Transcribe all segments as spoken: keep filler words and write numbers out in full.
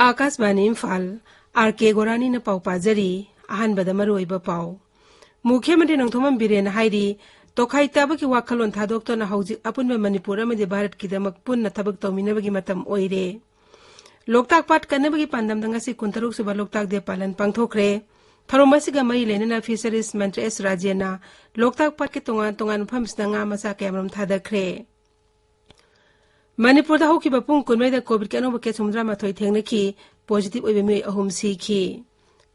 ꯑꯥꯀꯥꯁꯕꯥꯅꯤ Imphal, R ꯀꯦ ꯒꯣꯔꯥꯅꯤꯅ ꯄꯥꯎ ꯄꯥꯖꯔꯤ꯫ ꯑꯍꯥꯟꯕꯗ ꯃꯔꯨꯑꯣꯏꯕ ꯄꯥꯎ꯫ ꯃꯨꯈ꯭ꯌ ꯃꯟꯇ꯭ꯔꯤ ꯅꯣꯡꯊꯣꯝꯕꯝ ꯕꯤꯔꯦꯟꯅ ꯍꯥꯏꯔꯤ, ꯇꯣꯈꯥꯏ ꯇꯥꯕꯒꯤ ꯋꯥꯈꯜꯂꯣꯟ ꯊꯥꯗꯣꯛꯇꯨꯅ ꯍꯧꯖꯤꯛ ꯑꯄꯨꯟꯕ ꯃꯅꯤꯄꯨꯔ ꯑꯃꯗꯤ ꯚꯥꯔꯠꯀꯤꯗꯃꯛ ꯄꯨꯟꯅ ꯊꯕꯛ ꯇꯧꯃꯤꯟꯅꯕꯒꯤ ꯃꯇꯝ ꯑꯣꯏꯔꯦ꯫ ꯂꯣꯛꯇꯥꯛ ꯄꯥꯠ ꯀꯟꯅꯕꯒꯤ ꯄꯥꯟꯗꯝꯗ ꯉꯁꯤ ꯀꯨꯟꯇꯔꯨꯛ ꯁꯨꯕ ꯂꯣꯛꯇꯥꯛ ꯗꯦ ꯄꯥꯂꯟ ꯄꯥꯡꯊꯣꯛꯈ꯭ꯔꯦ꯫ ꯊꯧꯔꯝ ꯑꯁꯤꯒ ꯃꯔꯤ ꯂꯩꯅꯅ ꯐꯤꯁꯔꯤꯁ ꯃꯟꯇ꯭ꯔꯤ ꯑꯦꯁ ꯔꯥꯖꯦꯟꯅ ꯂꯣꯛꯇꯥꯛ ꯄꯥꯠꯀꯤ ꯇꯣꯉꯥꯟ ꯇꯣꯉꯥꯟꯕ ꯃꯐꯝꯁꯤꯡꯗ ꯉꯥ ꯃꯆꯥ ꯀꯌꯥꯃꯔꯨꯝ ꯊꯥꯗꯈ꯭ꯔꯦ꯫ ꯃꯅꯤꯄꯨꯔꯗ ꯍꯧꯈꯤꯕ ꯄꯨꯡ ꯀꯨꯟꯃꯔꯤꯗ ꯀꯣꯚꯤꯗꯀꯤ ꯑꯅꯧꯕ ꯀꯦꯁ ꯍꯨꯝꯐꯨꯇꯔꯥꯃꯥꯊꯣꯏ ꯊꯦꯡꯅꯈꯤ, ꯄꯣꯖꯤꯇꯤꯚ ꯑꯣꯏꯕ ꯃꯤꯑꯣꯏ ꯑꯍꯨꯝ ꯁꯤꯈꯤ꯫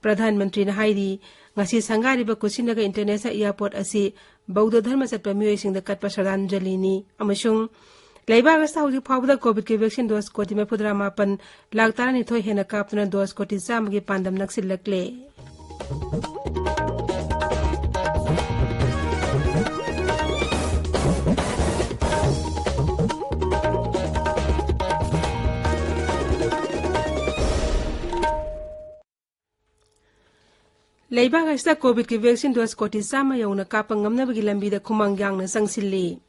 ꯄ꯭ꯔꯙꯥꯟ ꯃꯟꯇ꯭ꯔꯤꯅ ꯍꯥꯏꯔꯤ, ꯉꯁꯤ ꯁꯪꯒꯥꯔꯤꯕ ꯀꯨꯁꯤꯅꯒꯔ ꯏꯟꯇꯔꯅꯦꯁꯅꯦꯜ ꯑꯦꯌꯥꯔꯄꯣꯔꯠ ꯑꯁꯤ ꯕꯧꯗ ꯙꯔꯃ ꯆꯠꯄ ꯃꯤꯑꯣꯏꯁꯤꯡꯗ ꯀꯠꯄ ꯁ꯭ꯔꯗꯥꯟꯖꯂꯤꯅꯤ ꯑꯃꯁꯨꯡ ꯂꯩꯕꯥꯛ ꯑꯁꯤꯗ ꯍꯧꯖꯤꯛ ꯐꯥꯎꯕꯗ ꯀꯣꯚꯤꯗꯀꯤ ꯚꯦꯛꯁꯤꯟ ꯗꯣꯁ ꯀꯣꯇꯤ ꯃꯔꯤꯐꯨꯇꯔꯥ ꯃꯥꯄꯟ ꯂꯥꯈ ꯇꯔꯥꯅꯤꯊꯣꯏ ꯍꯦꯟꯅ ꯀꯥꯞꯇꯨꯅ ꯗꯣꯁ ꯀꯣꯇꯤ ꯆꯥꯝꯃꯒꯤ ꯄꯥꯟꯗꯝ ꯅꯛꯁꯤꯜꯂꯛꯂꯦ꯫ ꯂꯩꯕꯥꯛ ꯑꯁꯤꯗ ꯀꯣꯚꯤꯗꯀꯤ ꯚꯦꯛꯁꯤꯟ ꯗꯣꯁ ꯀꯣꯇꯤ ꯆꯥꯝꯃ ꯌꯧꯅ ꯀꯥꯞꯄ ꯉꯝꯅꯕꯒꯤ ꯂꯝꯕꯤꯗ ꯈꯨꯃꯥꯡ ꯌꯥꯡꯅ ꯆꯪꯁꯤꯜꯂꯤ꯫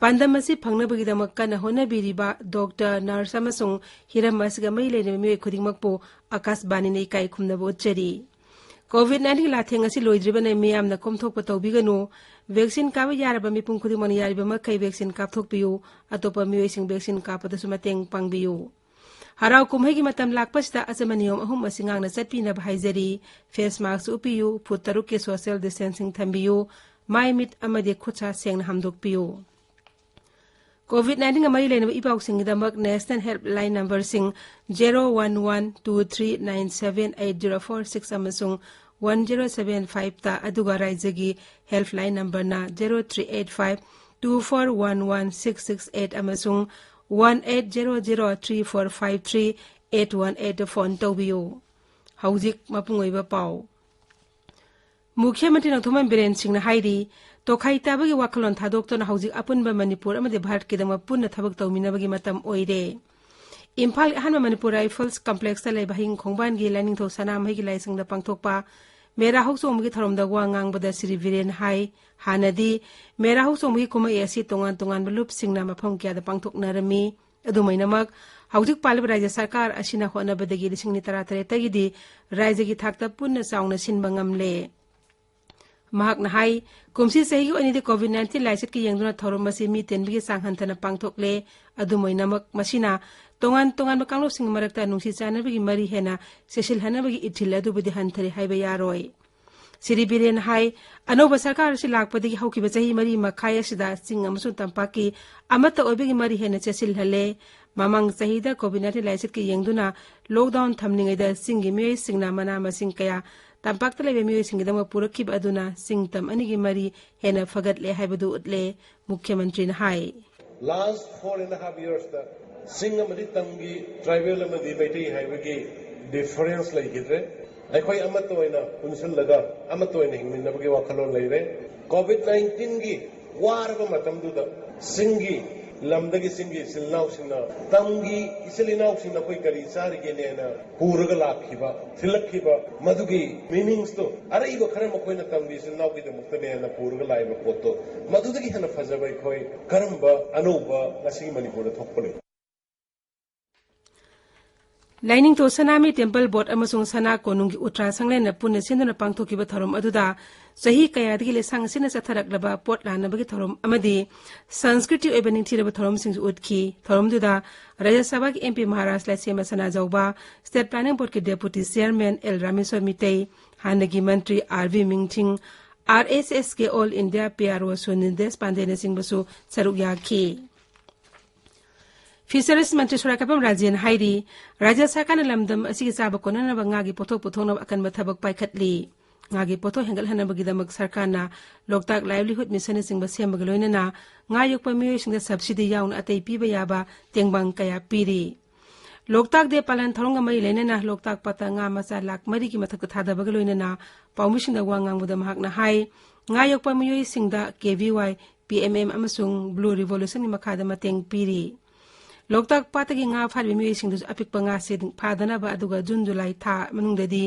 ꯄꯥꯟꯗꯝ ꯑꯁꯤ ꯐꯪꯅꯕꯒꯤꯗꯃꯛ ꯀꯟꯅ ꯍꯣꯠꯅꯕꯤꯔꯤꯕ ꯗꯣꯛꯇꯔ, ꯅꯔꯁ ꯑꯃꯁꯨꯡ ꯍꯤꯔꯝ ꯑꯁꯤꯒ ꯃꯔꯤ ꯂꯩꯅꯕ ꯃꯤꯑꯣꯏ ꯈꯨꯗꯤꯡꯃꯛꯄꯨ ꯑꯥꯀꯥꯁꯕꯥꯅꯤꯅ ꯏꯀꯥꯏ ꯈꯨꯝꯅꯕ ꯎꯠꯆꯔꯤ꯫ ꯀꯣꯚꯤꯗ ꯅꯥꯏꯟꯇꯤꯟꯒꯤ ꯂꯥꯊꯦꯡ ꯑꯁꯤ ꯂꯣꯏꯗ꯭ꯔꯤꯕꯅ ꯃꯤꯌꯥꯝꯅ ꯀꯣꯝꯊꯣꯛꯄ ꯇꯧꯕꯤꯒꯅꯨ꯫ ꯚꯦꯛꯁꯤꯟ ꯀꯥꯞꯄ ꯌꯥꯔꯕ ꯃꯤꯄꯨꯝ ꯈꯨꯗꯤꯡꯃꯛꯅ ꯌꯥꯔꯤꯕ ꯃꯈꯩ ꯚꯦꯛꯁꯤꯟ ꯀꯥꯞꯊꯣꯛꯄꯤꯌꯨ꯫ ꯑꯇꯣꯞꯄ ꯃꯤꯑꯣꯏꯁꯤꯡ ꯚꯦꯛꯁꯤꯟ ꯀꯥꯞꯄꯗꯁꯨ ꯃꯇꯦꯡ ꯄꯥꯡꯕꯤꯌꯨ꯫ ꯍꯔꯥꯎ ꯀꯨꯝꯍꯩꯒꯤ ꯃꯇꯝ ꯂꯥꯛꯄꯁꯤꯗ ꯑꯆꯝꯕ ꯅꯤꯌꯣꯝ ꯑꯍꯨꯝ ꯑꯁꯤ ꯉꯥꯛꯅ ꯆꯠꯄꯤꯅꯕ ꯍꯥꯏꯖꯔꯤ꯫ ꯐꯦꯁ ꯃꯥꯁꯛ ꯎꯞꯄꯤꯌꯨ, ꯐꯨꯠ ꯇꯔꯨꯛꯀꯤ ꯁꯣꯁꯤꯌꯦꯜ ꯗꯤꯁꯇꯦꯟꯁꯤꯡ ꯊꯝꯕꯤꯌꯨ, ꯃꯥꯏ ꯃꯤꯠ ꯑꯃꯗꯤ ꯈꯨꯠ ꯁꯥ ꯁꯦꯡꯅ ꯍꯥꯝꯗꯣꯛꯄꯤꯌꯨ꯫ ꯀꯣꯚꯤꯗ ꯅꯥꯏꯟꯇꯤꯟꯒ ꯃꯔꯤ ꯂꯩꯅꯕ ꯏ ꯄꯥꯎꯁꯤꯡꯒꯤꯗꯃꯛ ꯅꯦꯁꯅꯦꯜ ꯍꯦꯜꯞꯂꯥꯏꯟ ꯅꯝꯕꯔꯁꯤꯡ zero one one two three nine seven eight zero four six ꯑꯃꯁꯨꯡ ꯋꯥꯟ ꯖꯦꯔꯣ ꯁꯚꯦꯟ ꯐꯥꯏꯚꯇ, ꯑꯗꯨꯒ ꯔꯥꯏꯖ꯭ꯌꯒꯤ ꯍꯦꯜꯞꯂꯥꯏꯟ ꯅꯝꯕꯔꯅ zero three eight five two four one one six six eight ꯑꯃꯁꯨꯡ one eight zero zero three four five three eight one ꯑꯩꯠꯇ phone ꯇꯧꯕꯤꯌꯨ꯫ ꯍꯧꯖꯤꯛ ꯃꯄꯨꯡ ꯑꯣꯏꯕ ꯄꯥꯎ꯫ ꯃꯨꯈ꯭ꯌ ꯃꯟꯇ꯭ꯔꯤ ꯅꯣꯡꯊꯣꯝꯕꯝ ꯕꯤꯔꯦꯟ ꯁꯤꯡꯅ ꯍꯥꯏꯔꯤ, ꯇꯣꯈꯥꯏ ꯇꯥꯕꯒꯤ ꯋꯥꯈꯜꯂꯣꯟ ꯊꯥꯗꯣꯛꯇꯨꯅ ꯍꯧꯖꯤꯛ ꯑꯄꯨꯟꯕ ꯃꯅꯤꯄꯨꯔ ꯑꯃꯗꯤ ꯚꯥꯔꯠꯀꯤꯗꯃꯛ ꯄꯨꯟꯅ ꯊꯕꯛ ꯇꯧꯃꯤꯟꯅꯕꯒꯤ ꯃꯇꯝ ꯑꯣꯏꯔꯦ꯫ ꯏꯝꯐꯥꯜꯒꯤ ꯑꯍꯥꯟꯕ ꯃꯅꯤꯄꯨꯔ ꯔꯥꯏꯐꯜꯁ ꯀꯝꯄ꯭ꯂꯦꯛꯁꯇ ꯂꯩꯕ ꯍꯌꯤꯡ ꯈꯣꯡꯕꯥꯟꯒꯤ ꯂꯥꯏꯅꯤꯡꯊꯧ ꯁꯅꯥꯃꯍꯤꯒꯤ ꯂꯥꯏꯁꯪꯗ ꯄꯥꯡꯊꯣꯛꯄ ꯃꯦꯔꯥ ꯍꯧꯆꯣꯡꯕꯒꯤ ꯊꯧꯔꯝꯗ ꯋꯥ ꯉꯥꯡꯕꯗ ꯁ꯭ꯔꯤ ꯕꯤꯔꯦꯟ ꯍꯥꯏ, ꯍꯥꯟꯅꯗꯤ ꯃꯦꯔꯥ ꯍꯧꯆꯣꯡꯕꯒꯤ ꯀꯨꯝꯍꯩ ꯑꯁꯤ ꯇꯣꯉꯥꯟ ꯇꯣꯉꯥꯟꯕ ꯂꯨꯞꯁꯤꯡꯅ ꯃꯐꯝ ꯀꯌꯥꯗ ꯄꯥꯡꯊꯣꯛꯅꯔꯝꯃꯤ꯫ ꯑꯗꯨꯃꯥꯏꯅꯃꯛ, ꯍꯧꯖꯤꯛ ꯄꯥꯜꯂꯤꯕ ꯔꯥꯖ꯭ꯌ ꯁꯔꯀꯥꯔ ꯑꯁꯤꯅ ꯍꯣꯠꯅꯕꯗꯒꯤ ꯂꯤꯁꯤꯡ ꯑꯅꯤ ꯇꯔꯥꯇꯔꯦꯠꯇꯒꯤꯗꯤ ꯔꯥꯖ꯭ꯌꯒꯤ ꯊꯥꯛꯇ ꯄꯨꯟꯅ ꯆꯥꯎꯅ ꯁꯤꯟꯕ ꯉꯝꯂꯦ꯫ ꯃꯍꯥꯛꯅ ꯍꯥꯏ, ꯀꯨꯝꯁꯤ ꯆꯍꯤꯒꯤ ꯑꯣꯏꯅꯗꯤ ꯀꯣꯚꯤꯗ ꯅꯥꯏꯟꯇꯤꯟ ꯂꯥꯏꯆꯠꯀꯤ ꯌꯦꯡꯗꯨꯅ ꯊꯧꯔꯝ ꯑꯁꯤ ꯃꯤ ꯇꯤꯟꯕꯒꯤ ꯆꯥꯡ ꯍꯟꯊꯅ ꯄꯥꯡꯊꯣꯛꯂꯦ꯫ ꯑꯗꯨꯝ ꯑꯣꯏꯅꯃꯛ, ꯃꯁꯤꯅ ꯇꯣꯉꯥꯟ ꯇꯣꯉꯥꯟꯕ ꯀꯥꯡꯂꯨꯞꯁꯤꯡꯒꯤ ꯃꯔꯛꯇ ꯅꯨꯡꯁꯤ ꯆꯥꯟꯅꯕꯒꯤ ꯃꯔꯤ ꯍꯦꯟꯅ ꯆꯦꯠꯁꯤꯜꯍꯟꯅꯕꯒꯤ ꯏꯊꯤꯜ ꯑꯗꯨꯕꯨꯗꯤ ꯍꯟꯊꯔꯦ ꯍꯥꯏꯕ ꯌꯥꯔꯣꯏ꯫ ꯁ꯭ꯔꯤ ꯕꯤꯔꯦꯟ ꯍꯥꯏ, ꯑꯅꯧꯕ ꯁꯔꯀꯥꯔ ꯑꯁꯤ ꯂꯥꯛꯄꯗꯒꯤ ꯍꯧꯈꯤꯕ ꯆꯍꯤ ꯃꯔꯤ ꯃꯈꯥꯏ ꯑꯁꯤꯗ ꯆꯤꯡ ꯑꯃꯁꯨꯡ ꯇꯝꯄꯥꯛꯀꯤ ꯑꯃꯠꯇ ꯑꯣꯏꯕꯒꯤ ꯃꯔꯤ ꯍꯦꯟꯅ ꯆꯦꯠꯁꯤꯜꯍꯜꯂꯦ꯫ ꯃꯃꯥꯡ ꯆꯍꯤꯗ ꯀꯣꯚꯤꯗ ꯅꯥꯏꯟꯇꯤꯟ ꯂꯥꯏꯆꯠꯀꯤ ꯌꯦꯡꯗꯨꯅ ꯂꯣꯛꯗꯥꯎꯟ ꯊꯝꯂꯤꯉꯩꯗ ꯆꯤꯡꯒꯤ ꯃꯤꯑꯣꯏꯁꯤꯡꯅ ꯃꯅꯥ ꯃꯁꯤꯡ ꯀꯌꯥ ꯇꯝꯄꯥꯛꯇ ꯂꯩꯕ ꯃꯤꯑꯣꯏꯁꯤꯡꯒꯤꯗꯃꯛ ꯄꯨꯔꯛꯈꯤꯕ ꯑꯗꯨꯅ ꯆꯤꯡ ꯇꯝ ꯑꯅꯤꯒꯤ ꯃꯔꯤ ꯍꯦꯟꯅ ꯐꯒꯠꯂꯦ ꯍꯥꯏꯕꯗꯨ ꯎꯠꯂꯦ꯫ ꯃꯨꯈ꯭ꯌ ꯃꯟꯇ꯭ꯔꯤꯅ ꯍꯥꯏ꯫ Last four and a half yearsꯇ ꯆꯤꯡ ꯑꯃꯗꯤ ꯇꯝꯒꯤ, ꯇ꯭ꯔꯥꯏꯕꯦꯜ ꯑꯃꯗꯤ ꯃꯩꯇꯩ ꯍꯥꯏꯕꯒꯤ ꯗꯤꯐꯔꯦꯟꯁ ꯂꯩꯈꯤꯗ꯭ꯔꯦ꯫ ꯑꯩꯈꯣꯏ ꯑꯃꯠꯇ ꯑꯣꯏꯅ ꯄꯨꯟꯁꯤꯜꯂꯒ ꯑꯃꯠꯇ ꯑꯣꯏꯅ ꯍꯤꯡꯃꯤꯟꯅꯕꯒꯤ ꯋꯥꯈꯜꯂꯣꯟ ꯂꯩꯔꯦ꯫ ꯀꯣꯚꯤꯗ ꯅꯥꯏꯟꯇꯤꯟꯒꯤ ꯋꯥꯔꯕ ꯃꯇꯝꯗꯨꯗ ꯆꯤꯡꯒꯤ ꯂꯝꯗꯒꯤ ꯆꯤꯡꯒꯤ ꯏꯆꯤꯜ ꯏꯅꯥꯎꯁꯤꯡꯅ, ꯇꯝꯒꯤ ꯏꯆꯤꯜ ꯏꯅꯥꯎꯁꯤꯡꯅ ꯑꯩꯈꯣꯏ ꯀꯔꯤ ꯆꯥꯔꯤꯒꯦꯅꯦꯅ ꯄꯨꯔꯒ ꯂꯥꯛꯈꯤꯕ, ꯊꯤꯜꯂꯛꯈꯤꯕ, ꯃꯗꯨꯒꯤ ꯃꯤꯅꯤꯡꯁꯇꯣ, ꯑꯔꯩꯕ ꯈꯔ ꯃꯈꯣꯏꯅ ꯇꯝꯒꯤ ꯏꯆꯤꯜ ꯏꯅꯥꯎꯒꯤꯗꯃꯛꯇꯅꯦꯅ ꯄꯨꯔꯒ ꯂꯥꯛꯏꯕ ꯄꯣꯠꯇꯣ, ꯃꯗꯨꯗꯒꯤ ꯍꯦꯟꯅ ꯐꯖꯕ ꯑꯩꯈꯣꯏ ꯀꯔꯝꯕ ꯑꯅꯧꯕ ꯉꯁꯤꯒꯤ ꯃꯅꯤꯄꯨꯔꯗ ꯊꯣꯛꯄ ꯂꯩ? ꯂꯥꯏꯅꯤꯡꯊꯧ ꯁꯅꯥꯃꯍꯤ ꯇꯦꯝꯄꯜ ꯕꯣꯔꯗ ꯑꯃꯁꯨꯡ ꯁꯅꯥ ꯀꯣꯅꯨꯡꯒꯤ ꯎꯇ꯭ꯔꯥ ꯁꯪꯂꯦꯟꯅ ꯄꯨꯟꯅ ꯁꯤꯟꯗꯨꯅ ꯄꯥꯡꯊꯣꯛꯈꯤꯕ ꯊꯧꯔꯝ ꯑꯗꯨꯗ ꯆꯍꯤ ꯀꯌꯥꯗꯒꯤ ꯂꯩꯁꯥꯡ ꯑꯁꯤꯅ ꯆꯠꯊꯔꯛꯂꯕ ꯄꯣꯠ ꯂꯥꯟꯅꯕꯒꯤ ꯊꯧꯔꯝ ꯑꯃꯗꯤ ꯁꯪꯁꯀ꯭ꯔꯤꯇꯤ ꯑꯣꯏꯕ ꯅꯤꯡꯊꯤꯔꯕ ꯊꯧꯔꯝꯁꯤꯡꯁꯨ ꯎꯠꯈꯤ꯫ ꯊꯧꯔꯝꯗꯨꯗ ꯔꯥꯖ꯭ꯌ ꯁꯚꯥꯒꯤ M P Maharaja Leishemba Sanajaoba, state planning ꯕꯣꯔꯗꯀꯤ deputy chairman L Rameshor Meitei, ꯍꯥꯟꯅꯒꯤ ꯃꯟꯇ꯭ꯔꯤ R V Mingthing, R S ꯑꯦꯁꯀꯤ all India P R O Sunil ꯗꯦꯁꯄꯥꯟꯗꯦꯅꯆꯤꯡꯕꯁꯨ ꯁꯔꯨꯛ ꯌꯥꯈꯤ꯫ ꯐꯤꯁꯔꯤꯖ ꯃꯟꯇ꯭ꯔꯤ ꯁꯣꯔꯥꯀꯥꯄꯝ ꯔꯥꯖꯦꯟ ꯍꯥꯏꯔꯤ, ꯔꯥꯖ꯭ꯌ ꯁꯔꯀꯥꯔꯅ ꯂꯝꯗꯝ ꯑꯁꯤꯒꯤ ꯆꯥꯕ ꯀꯣꯟꯅꯅꯕ ꯉꯥꯒꯤ ꯄꯣꯠꯊꯣꯛ ꯄꯨꯊꯣꯛꯅꯕ ꯑꯀꯟꯕ ꯊꯕꯛ ꯄꯥꯏꯈꯠꯂꯤ꯫ ꯉꯥꯒꯤ ꯄꯣꯠꯊꯣꯛ ꯍꯦꯟꯒꯠꯍꯟꯅꯕꯒꯤꯗꯃꯛ ꯁꯔꯀꯥꯔꯅ ꯂꯣꯛꯇꯥꯛ ꯂꯥꯏꯚꯂꯤꯍꯨꯗ ꯃꯤꯁꯟꯅꯆꯤꯡꯕ ꯁꯦꯝꯕꯒ ꯂꯣꯏꯅꯅ ꯉꯥ ꯌꯣꯛꯄ ꯃꯤꯑꯣꯏꯁꯤꯡꯗ ꯁꯕꯁꯤꯗꯤ ꯌꯥꯎꯅ ꯑꯇꯩ ꯄꯤꯕ ꯌꯥꯕ ꯇꯦꯡꯕꯥꯡ ꯀꯌꯥ ꯄꯤꯔꯤ꯫ ꯂꯣꯛꯇꯥꯛ ꯗꯦ ꯄꯥꯂꯟ ꯊꯧꯔꯝꯒ ꯃꯔꯤ ꯂꯩꯅꯅ ꯂꯣꯛꯇꯥꯛ ꯄꯥꯠꯇ ꯉꯥ ꯃꯆꯥ ꯂꯥꯈ ꯃꯔꯤꯒꯤ ꯃꯊꯛꯇ ꯊꯥꯗꯕꯒ ꯂꯣꯏꯅꯅ ꯄꯥꯎꯃꯤꯁꯤꯡꯗ ꯋꯥ ꯉꯥꯡꯕꯗ ꯃꯍꯥꯛꯅ ꯍꯥꯏ, ꯉꯥ ꯌꯣꯛꯄ ꯃꯤꯑꯣꯏꯁꯤꯡꯗ ꯀꯦ ꯚꯤ ꯋꯥꯏ, ꯄꯤ ꯑꯦꯝ ꯑꯦꯝ ꯑꯃꯁꯨꯡ ꯕ꯭ꯂꯨ ꯔꯤꯚꯣꯂꯨꯁꯟꯒꯤ ꯃꯈꯥꯗ ꯃꯇꯦꯡ ꯄꯤꯔꯤ꯫ ꯂꯣꯛꯇꯥꯛ ꯄꯥꯠꯇꯒꯤ ꯉꯥ ꯐꯥꯔꯤꯕ ꯃꯤꯑꯣꯏꯁꯤꯡꯗꯨꯁꯨ ꯑꯄꯤꯛꯄ ꯉꯥꯁꯤꯡ ꯐꯥꯗꯅꯕ, ꯑꯗꯨꯒ ꯖꯨꯟ ꯖꯨꯂꯥꯏ ꯊꯥ ꯃꯅꯨꯡꯗꯗꯤ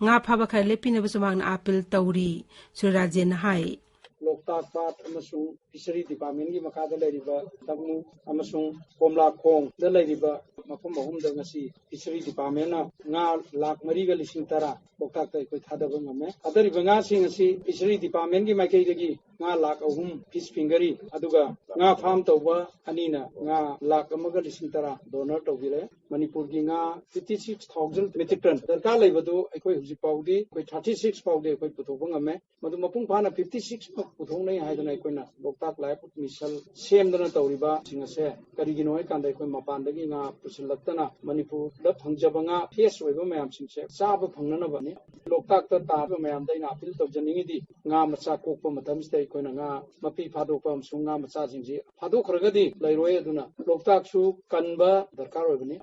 ꯉꯥ ꯐꯥꯕ ꯈꯔ ꯂꯦꯞꯄꯤꯅꯕꯁꯨ ꯃꯍꯥꯛꯅ ꯑꯥꯄꯤꯜ ꯇꯧꯔꯤ꯫ ꯁꯨꯔ ꯔꯥꯖꯦꯟꯅ ꯍꯥꯏ꯫ ꯂꯣꯛꯇꯥꯛ ꯄꯥꯠ ꯑꯃꯁꯨꯡ ꯐꯤꯁꯔꯤ ꯗꯤꯄꯥꯔꯠꯃꯦꯟꯒꯤ ꯃꯈꯥꯗ ꯂꯩꯔꯤꯕ ꯇꯛꯃꯨ ꯑꯃꯁꯨꯡ ꯀꯣꯝꯂꯥꯈꯣꯡꯗ ꯂꯩꯔꯤꯕ ꯃꯐꯝ ꯑꯍꯨꯝꯗ ꯉꯁꯤ ꯐꯤꯁꯔꯤ ꯗꯤꯄꯥꯔꯠꯃꯦꯟꯅ ꯉꯥ ꯂꯥꯈ ꯃꯔꯤꯒ ꯂꯤꯁꯤꯡ ꯇꯔꯥ ꯂꯣꯛꯇꯥꯛꯇ ꯑꯩꯈꯣꯏ ꯊꯥꯗꯕ ꯉꯝꯃꯦ꯫ ꯊꯥꯗꯔꯤꯕ ꯉꯥꯁꯤꯡ ꯑꯁꯤ ꯐꯤꯁꯔꯤ ꯗꯤꯄꯥꯔꯠꯃꯦꯟꯒꯤ ꯃꯥꯏꯀꯩꯗꯒꯤ ꯉꯥ ꯂꯥꯈ ꯑꯍꯨꯝ ꯐꯤꯁ ꯐꯤꯡꯒꯔꯤ, ꯑꯗꯨꯒ ꯉꯥ ꯐꯥꯝ ꯇꯧꯕ ꯑꯅꯤꯅ ꯉꯥ ꯂꯥꯈ ꯑꯃꯒ ꯂꯤꯁꯤꯡ ꯇꯔꯥ ꯗꯣꯅꯔ ꯇꯧꯕꯤꯔꯦ꯫ ꯃꯅꯤꯄꯨꯔꯒꯤ ꯉꯥ fifty six thousand metric ton ꯗꯔꯀꯥꯔ ꯂꯩꯕꯗꯨ ꯑꯩꯈꯣꯏ ꯍꯧꯖꯤꯛ ꯐꯥꯎꯗꯤ ꯑꯩꯈꯣꯏ thirty six ꯐꯥꯎꯗꯤ ꯑꯩꯈꯣꯏ ꯄꯨꯊꯣꯛꯄ ꯉꯝꯃꯦ꯫ ꯃꯗꯨ ꯃꯄꯨꯡ ꯐꯥꯅ fifty six ꯃꯛ ꯄꯨꯊꯣꯛꯅꯩ ꯍꯥꯏꯗꯅ ꯑꯩꯈꯣꯏꯅ ꯂꯣꯛꯇꯥꯛ ꯂꯥꯏꯐ ꯃꯤꯁꯟ ꯁꯦꯝꯗꯅ ꯇꯧꯔꯤꯕꯁꯤꯡ ꯑꯁꯦ ꯀꯔꯤꯒꯤꯅꯣ ꯍꯥꯏꯀꯥꯟꯗ ꯑꯩꯈꯣꯏ ꯃꯄꯥꯟꯗꯒꯤ ꯉꯥ ꯄꯨꯁꯤꯜꯂꯛꯇꯅ ꯃꯅꯤꯄꯨꯔꯗ ꯐꯪꯖꯕ ꯉꯥ ꯐ꯭ꯔꯦꯁ ꯑꯣꯏꯕ ꯃꯌꯥꯝꯁꯤꯡꯁꯦ ꯆꯥꯕ ꯐꯪꯅꯅꯕꯅꯤ꯫ ꯂꯣꯛꯇꯥꯛꯇ ꯇꯥꯕ ꯃꯌꯥꯝꯗ ꯑꯩꯅ ꯑꯄꯤꯜ ꯇꯧꯖꯅꯤꯡꯉꯤꯗꯤ ꯉꯥ ꯃꯆꯥ ꯀꯣꯛꯄ ꯃꯇꯝꯁꯤꯗ ꯑꯩꯈꯣꯏꯅ ꯉꯥ ꯃꯄꯤ ꯐꯥꯗꯣꯛꯄ ꯑꯃꯁꯨꯡ ꯉꯥ ꯃꯆꯥꯁꯤꯡꯁꯤ ꯐꯥꯗꯣꯛꯈ꯭ꯔꯒꯗꯤ ꯂꯩꯔꯣꯏ꯫ ꯑꯗꯨꯅ ꯂꯣꯛꯇꯥꯛꯁꯨ ꯀꯟꯕ ꯗꯔꯀꯥꯔ ꯑꯣꯏꯕꯅꯤ꯫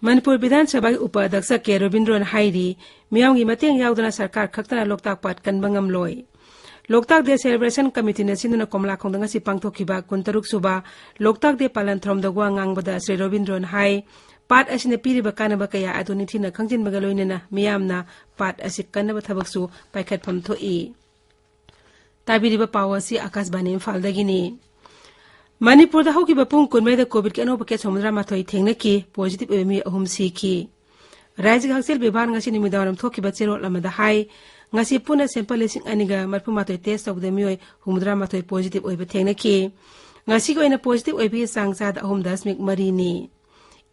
ꯃꯅꯤꯄꯨꯔ ꯕꯤꯙꯥꯟ ꯁꯚꯥꯒꯤ ꯎꯄ ꯑꯗ꯭ꯌꯛꯁ ꯀꯦ ꯔꯣꯕꯤꯟꯗ꯭ꯔꯣꯅ ꯍꯥꯏꯔꯤ, ꯃꯤꯌꯥꯝꯒꯤ ꯃꯇꯦꯡ ꯌꯥꯎꯗꯅ ꯁꯔꯀꯥꯔ ꯈꯛꯇꯅ ꯂꯣꯛꯇꯥꯛ ꯄꯥꯠ ꯀꯟꯕ ꯉꯝꯂꯣꯏ꯫ ꯂꯣꯛꯇꯥꯛ ꯗꯦ ꯁꯦꯂꯦꯕ꯭ꯔꯦꯁꯟ ꯀꯃꯤꯇꯤꯅ ꯁꯤꯟꯗꯨꯅ ꯀꯣꯝꯂꯥꯈꯣꯡꯗ ꯉꯁꯤ ꯄꯥꯡꯊꯣꯛꯈꯤꯕ ꯀꯨꯟꯇꯔꯨꯛ ꯁꯨꯕ ꯂꯣꯛꯇꯥꯛ ꯗꯦ ꯄꯥꯂꯟ ꯊꯧꯔꯝꯗ ꯋꯥ ꯉꯥꯡꯕꯗ ꯁ꯭ꯔꯤ ꯔꯣꯕꯤꯟꯗ꯭ꯔꯣꯅ ꯍꯥꯏ, ꯄꯥꯠ ꯑꯁꯤꯅ ꯄꯤꯔꯤꯕ ꯀꯥꯟꯅꯕ ꯀꯌꯥ ꯑꯗꯨ ꯅꯤꯡꯊꯤꯅ ꯈꯪꯖꯤꯟꯕꯒ ꯂꯣꯏꯅꯅ ꯃꯤꯌꯥꯝꯅ ꯄꯥꯠ ꯑꯁꯤ ꯀꯟꯅꯕ ꯊꯕꯛꯁꯨ ꯄꯥꯏꯈꯠꯐꯝ ꯊꯣꯛꯏ꯫ ꯇꯥꯕꯤꯔꯤꯕ ꯄꯥꯎ ꯑꯁꯤ ꯑꯥꯀꯥꯁꯕꯥꯅꯤ ꯏꯝꯐꯥꯜꯗꯒꯤꯅꯤ꯫ ꯃꯅꯤꯄꯨꯔꯗ ꯍꯧꯈꯤꯕ ꯄꯨꯡ ꯀꯨꯟꯃꯔꯤꯗ ꯀꯣꯚꯤꯗꯀꯤ ꯑꯅꯧꯕ ꯀꯦꯁ ꯍꯨꯝꯐꯨꯇꯔꯥ ꯃꯥꯊꯣꯏ ꯊꯦꯡꯅꯈꯤ, ꯄꯣꯖꯤꯇꯤꯚ ꯑꯣꯏꯕ ꯃꯤ ꯑꯍꯨꯝ ꯁꯤꯈꯤ꯫ ꯔꯥꯖ꯭ꯌꯒꯤ ꯍꯛꯁꯦꯜ ꯕꯤꯚꯥꯒꯅ ꯉꯁꯤ ꯅꯨꯃꯤꯗꯥꯡꯋꯥꯏꯔꯝ ꯊꯣꯛꯈꯤꯕ ꯆꯦꯔꯣꯜ ꯑꯃꯗ ꯍꯥꯏ, ꯉꯁꯤ ꯄꯨꯟꯅ ꯁꯦꯝꯄꯜ ꯂꯤꯁꯤꯡ ꯑꯅꯤꯒ ꯃꯔꯤꯐꯨ ꯃꯥꯊꯣꯏ ꯇꯦꯁ ꯇꯧꯕꯗ ꯃꯤꯑꯣꯏ ꯍꯨꯝꯐꯨꯇꯔꯥ ꯃꯥꯊꯣꯏ ꯄꯣꯖꯤꯇꯤꯚ ꯑꯣꯏꯕ ꯊꯦꯡꯅꯈꯤ꯫ ꯉꯁꯤꯒꯤ ꯑꯣꯏꯅ ꯄꯣꯖꯤꯇꯤꯚ ꯑꯣꯏꯕꯒꯤ ꯆꯥꯡ ꯆꯥꯗ ꯑꯍꯨꯝ ꯗꯁꯃꯤꯛ ꯃꯔꯤꯅꯤ꯫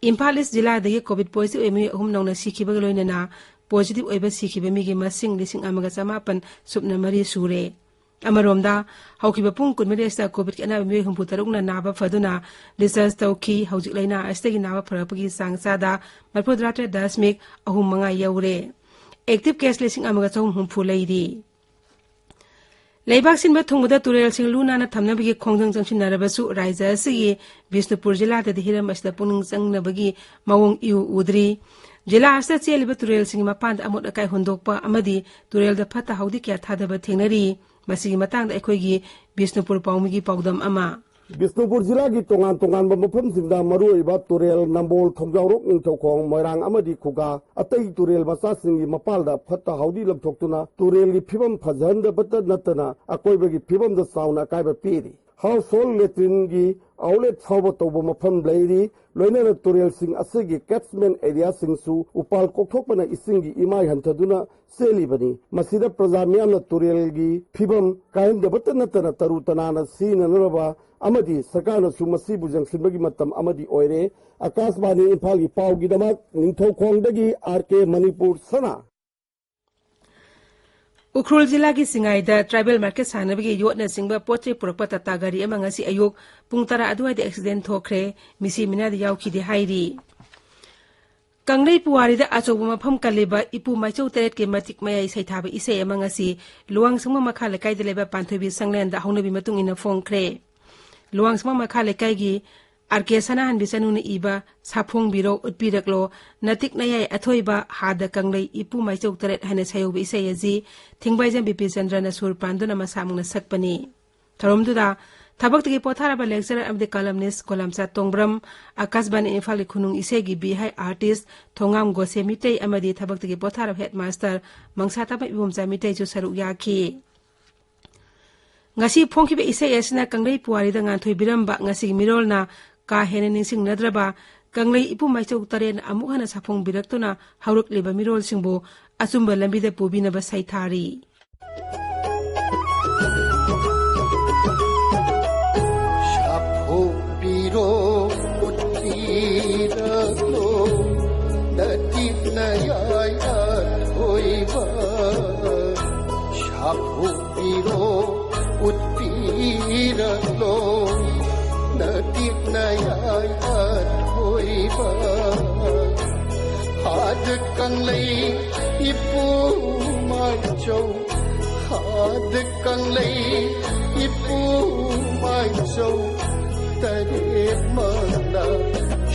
ꯏꯝꯐꯥꯜ ꯏꯁ ꯖꯤꯂꯥꯗꯒꯤ ꯀꯣꯚꯤꯗ ꯄꯣꯖꯤꯇꯤꯚ ꯑꯣꯏꯕ ꯃꯤꯑꯣꯏ ꯑꯍꯨꯝ ꯅꯧꯅ ꯁꯤꯈꯤꯕꯒ ꯂꯣꯏꯅꯅ ꯄꯣꯖꯤꯇꯤꯚ ꯑꯣꯏꯕ ꯁꯤꯈꯤꯕ ꯃꯤꯒꯤ ꯃꯁꯤꯡ ꯂꯤꯁꯤꯡ ꯑꯃꯒ ꯆꯃꯥꯄꯟ ꯁꯨꯞꯅ ꯃꯔꯤ ꯁꯨꯔꯦ꯫ ꯑꯃꯔꯣꯝꯗ, ꯍꯧꯈꯤꯕ ꯄꯨꯡ ꯀꯨꯟꯃꯔꯤ ꯑꯁꯤꯗ ꯀꯣꯚꯤꯗꯀꯤ ꯑꯅꯥꯕ ꯃꯤꯑꯣꯏ ꯍꯨꯝꯐꯨ ꯇꯔꯨꯛꯅ ꯅꯥꯕ ꯐꯗꯨꯅ ꯗꯤꯁꯆꯥꯔꯖ ꯇꯧꯈꯤ꯫ ꯍꯧꯖꯤꯛ ꯂꯥꯏꯅꯥ ꯑꯁꯤꯗꯒꯤ ꯅꯥꯕ ꯐꯔꯛꯄꯒꯤ ꯆꯥꯡ ꯆꯥꯗ ꯃꯔꯤꯐꯨꯇꯔꯥ ꯇꯔꯦꯠ ꯗꯁꯃꯤꯛ ꯑꯍꯨꯝ ꯃꯉꯥ ꯌꯧꯔꯦ꯫ ꯑꯦꯛꯇꯤꯚ ꯀꯦꯁ ꯂꯤꯁꯤꯡ ꯑꯃꯒ ꯆꯍꯨꯝ ꯍꯨꯝꯐꯨ ꯂꯩꯔꯤ꯫ ꯂꯩꯕꯥꯛ ꯁꯤꯟꯕ ꯊꯨꯡꯕꯗ ꯇꯨꯔꯦꯜꯁꯤꯡ ꯂꯨ ꯅꯥꯟꯅ ꯊꯝꯅꯕꯒꯤ ꯈꯣꯡꯖꯪ ꯆꯪꯁꯤꯟꯅꯔꯕꯁꯨ, ꯔꯥꯖ꯭ꯌ ꯑꯁꯤꯒꯤ ꯕꯤꯁꯅꯨꯄꯨꯔ ꯖꯤꯂꯥꯗꯗꯤ ꯍꯤꯔꯝ ꯑꯁꯤꯗ ꯄꯨꯛꯅꯤꯡ ꯆꯪꯅꯕꯒꯤ ꯃꯑꯣꯡ ꯏꯎ ꯎꯗ꯭ꯔꯤ꯫ ꯖꯤꯂꯥ ꯑꯁꯤꯗ ꯆꯦꯜꯂꯤꯕ ꯇꯨꯔꯦꯜꯁꯤꯡꯒꯤ ꯃꯄꯥꯟꯗ ꯑꯃꯣꯠ ꯑꯀꯥꯏ ꯍꯨꯟꯗꯣꯛꯄ ꯑꯃꯗꯤ ꯇꯨꯔꯦꯜꯗ ꯐꯠꯇ ꯍꯥꯎꯗꯤ ꯀꯌꯥ ꯊꯥꯗꯕ ꯊꯦꯡꯅꯔꯤ꯫ ꯃꯁꯤꯒꯤ ꯃꯇꯥꯡꯗ ꯑꯩꯈꯣꯏꯒꯤ ꯕꯤꯁꯅꯨꯄꯨꯔ ꯄꯥꯎꯃꯤꯒꯤ ꯄꯥꯎꯗꯝ ꯑꯃ꯫ ꯕꯤꯁꯅꯨꯄꯨꯔ ꯖꯤꯂꯥꯒꯤ ꯇꯣꯉꯥꯟ ꯇꯣꯉꯥꯟꯕ ꯃꯐꯝꯁꯤꯡꯗ ꯃꯔꯨꯑꯣꯏꯕ ꯇꯨꯔꯦꯜ ꯅꯝꯕꯣꯜ, ꯊꯣꯡꯖꯥꯎꯔꯣꯛ, ꯅꯤꯡꯊꯧꯈꯣꯡ, ꯃꯣꯏꯔꯥꯡ ꯑꯃꯗꯤ ꯈꯨꯒꯥ ꯑꯇꯩ ꯇꯨꯔꯦꯜ ꯃꯆꯥꯁꯤꯡꯒꯤ ꯃꯄꯥꯜꯗ ꯐꯠꯇ ꯍꯥꯎꯗꯤ ꯂꯪꯊꯣꯛꯇꯨꯅ ꯇꯨꯔꯦꯜꯒꯤ ꯐꯤꯕꯝ ꯐꯖꯍꯟꯗꯕꯇ ꯅꯠꯇꯅ ꯑꯀꯣꯏꯕꯒꯤ ꯐꯤꯕꯝꯗ ꯆꯥꯎꯅ ꯑꯀꯥꯏꯕ ꯄꯤꯔꯤ꯫ ꯍꯥꯎꯁ ꯍꯣꯜ ꯂꯦꯇ꯭ꯔꯤꯟꯒꯤ ꯑꯥꯎꯠꯂꯦꯠ ꯐꯥꯎꯕ ꯇꯧꯕ ꯃꯐꯝ ꯂꯩꯔꯤ꯫ ꯂꯣꯏꯅꯅ ꯇꯨꯔꯦꯜꯁꯤꯡ ꯑꯁꯤꯒꯤ ꯀꯦꯠꯁꯃꯦꯟ ꯑꯦꯔꯤꯌꯥꯁꯤꯡꯁꯨ ꯎꯄꯥꯜ ꯀꯣꯛꯊꯣꯛꯄꯅ ꯏꯁꯤꯡꯒꯤ ꯏꯃꯥꯏ ꯍꯟꯊꯗꯨꯅ ꯆꯦꯜꯂꯤꯕꯅꯤ꯫ ꯃꯁꯤꯗ ꯄ꯭ꯔꯖꯥ ꯃꯤꯌꯥꯝꯅ ꯇꯨꯔꯦꯜꯒꯤ ꯐꯤꯕꯝ ꯀꯥꯏꯍꯟꯗꯕꯇ ꯅꯠꯇꯅ ꯇꯔꯨ ꯇꯅꯥꯟꯅ ꯁꯤꯖꯤꯟꯅꯅꯕ ꯑꯃꯗꯤ ꯁꯔꯀꯥꯔꯅꯁꯨ ꯃꯁꯤꯕꯨ ꯌꯦꯡꯁꯤꯟꯕꯒꯤ ꯃꯇꯝ ꯑꯃꯗꯤ ꯑꯣꯏꯔꯦ꯫ ꯑꯀꯥꯁꯕꯥꯅꯤ ꯏꯝꯐꯥꯜꯒꯤ ꯄꯥꯎꯒꯤꯗꯃꯛ ꯅꯤꯡꯊꯧꯈꯣꯡꯗꯒꯤ ꯑꯥꯔ ꯀꯦ ꯃꯅꯤꯄꯨꯔ ꯁꯅꯥ꯫ ꯎꯈ꯭ꯔꯨꯜ ꯖꯤꯂꯥꯒꯤ ꯁꯤꯡꯉꯥꯏꯗ ꯇ꯭ꯔꯥꯏꯕꯦꯜ ꯃꯥꯔꯀꯦꯠ ꯁꯥꯟꯅꯕꯒꯤ ꯌꯣꯠꯅꯆꯤꯡꯕ ꯄꯣꯠ ꯆꯩ ꯄꯨꯔꯛꯄ ꯇꯥꯇꯥ ꯒꯥꯔꯤ ꯑꯃ ꯉꯁꯤ ꯑꯌꯨꯛ ꯄꯨꯡ ꯇꯔꯥ ꯑꯗꯨꯋꯥꯏꯗ ꯑꯦꯛꯁꯤꯗꯦꯟ ꯊꯣꯛꯈ꯭ꯔꯦ꯫ ꯃꯤꯁꯤ ꯃꯤꯅꯥꯗꯤ ꯌꯥꯎꯈꯤꯗꯦ ꯍꯥꯏꯔꯤ꯫ ꯀꯪꯂꯩ ꯄꯨꯋꯥꯔꯤꯗ ꯑꯆꯧꯕ ꯃꯐꯝ ꯀꯜꯂꯤꯕ ꯏꯄꯨ ꯃꯥꯏꯆꯧ ꯇꯔꯦꯠꯀꯤ ꯃꯇꯤꯛ ꯃꯌꯥꯏ ꯁꯩꯊꯥꯕ ꯏꯁꯩ ꯑꯃ ꯉꯁꯤ ꯂꯨꯋꯥꯡꯁꯪꯕꯝ ꯃꯈꯥ ꯂꯩꯀꯥꯏꯗ ꯂꯩꯕ ꯄꯥꯟꯊꯣꯏꯕꯤ ꯁꯪꯂꯦꯟꯗ ꯍꯧꯅꯕꯤ ꯃꯇꯨꯡ ꯏꯟꯅ ꯐꯣꯡꯈ꯭ꯔꯦ꯫ ꯂꯨꯋꯥꯡꯁꯪꯕꯝ ꯃꯈꯥ ꯂꯩꯀꯥꯏꯒꯤ ꯑꯥꯔ ꯀꯦ ꯁꯅꯥꯍꯟꯕꯤ ꯆꯅꯨꯅ ꯏꯕ "ꯁꯥꯐꯣꯡꯕꯤꯔꯣ ꯎꯠꯄꯤꯔꯛꯂꯣ ꯅꯇꯤꯛ ꯅꯌꯥꯏ ꯑꯊꯣꯏꯕ ꯍꯥꯗ ꯀꯪꯂꯩ ꯏꯄꯨ ꯃꯥꯏꯆꯧ ꯇꯔꯦꯠ" ꯍꯥꯏꯅ ꯁꯩꯍꯧꯕ ꯏꯁꯩ ꯑꯁꯤ ꯊꯤꯡꯕꯥꯏꯖꯝ ꯕꯤꯄꯤꯟꯆꯟꯗ꯭ꯔꯅ ꯁꯨꯔ ꯄꯥꯟꯗꯨꯅ ꯃꯁꯥꯃꯛꯅ ꯁꯛꯄꯅꯤ꯫ ꯊꯧꯔꯝꯗꯨꯗ ꯊꯕꯛꯇꯒꯤ ꯄꯣꯊꯥꯔꯕ ꯂꯦꯛꯆꯔꯔ ꯑꯃꯗꯤ ꯀꯂꯝꯅꯤꯁ ꯒꯣꯂꯥꯝꯆꯥ ꯇꯣꯡꯕ꯭ꯔꯝ, ꯑꯀꯥꯁꯕꯥꯅꯤ ꯏꯝꯐꯥꯜꯒꯤ ꯈꯨꯅꯨꯡ ꯏꯁꯩꯒꯤ ꯕꯤ ꯍꯥꯏ ꯑꯥꯔꯇꯤꯁ ꯊꯣꯉꯥꯝ ꯒꯣꯁꯦ ꯃꯤꯇꯩ ꯑꯃꯗꯤ ꯊꯕꯛꯇꯒꯤ ꯄꯣꯊꯥꯔꯕ ꯍꯦꯗꯃꯥꯁꯇꯔ ꯃꯪꯁꯥꯇꯥꯕꯝ ꯏꯕꯣꯝꯆꯥ ꯃꯤꯇꯩꯁꯨ ꯁꯔꯨꯛ ꯌꯥꯈꯤ꯫ ꯉꯁꯤ ꯐꯣꯡꯈꯤꯕ ꯏꯁꯩ ꯑꯁꯤꯅ ꯀꯪꯂꯩ ꯄꯨꯋꯥꯔꯤꯗ ꯉꯥꯟꯊꯣꯏꯕꯤꯔꯝꯕ ꯉꯁꯤꯒꯤ ꯃꯤꯔꯣꯜꯅ ꯀꯥ ꯍꯦꯟꯅ ꯅꯤꯡꯁꯤꯡꯅꯗ꯭ꯔꯕ ꯀꯪꯂꯩ ꯏꯄꯨ ꯃꯥꯏꯆꯧ ꯇꯔꯦꯠꯅ ꯑꯃꯨꯛ ꯍꯟꯅ ꯁꯥꯐꯣꯡꯕꯤꯔꯛꯇꯨꯅ ꯍꯧꯔꯛꯂꯤꯕ ꯃꯤꯔꯣꯜꯁꯤꯡꯕꯨ ꯑꯆꯨꯝꯕ ꯂꯝꯕꯤꯗ ꯄꯨꯕꯤꯅꯕ ꯁꯩꯊꯥꯔꯤ꯫ ꯁꯥꯐꯣꯡꯕꯤꯔꯣ, ꯎꯠꯄꯤꯔꯛꯂꯣ, ꯅꯇꯤꯛ ꯅꯌꯥꯏ ꯑꯊꯣꯏꯕ꯫ ꯁꯥꯐꯣꯡꯕꯤꯔꯣ, ꯎꯠꯄꯤꯔꯛꯂꯣ, ꯅꯇꯤꯛ ꯅꯌꯥꯏ ꯑꯊꯣꯏꯕ꯫ ꯍꯥꯗ ꯀꯪꯂꯩ ꯏꯄꯨ ꯃꯥꯏꯆꯧ, ꯍꯥꯗ ꯀꯪꯂꯩ ꯏꯄꯨ ꯃꯥꯏꯆꯧ ꯇꯔꯦꯠꯃꯛꯅ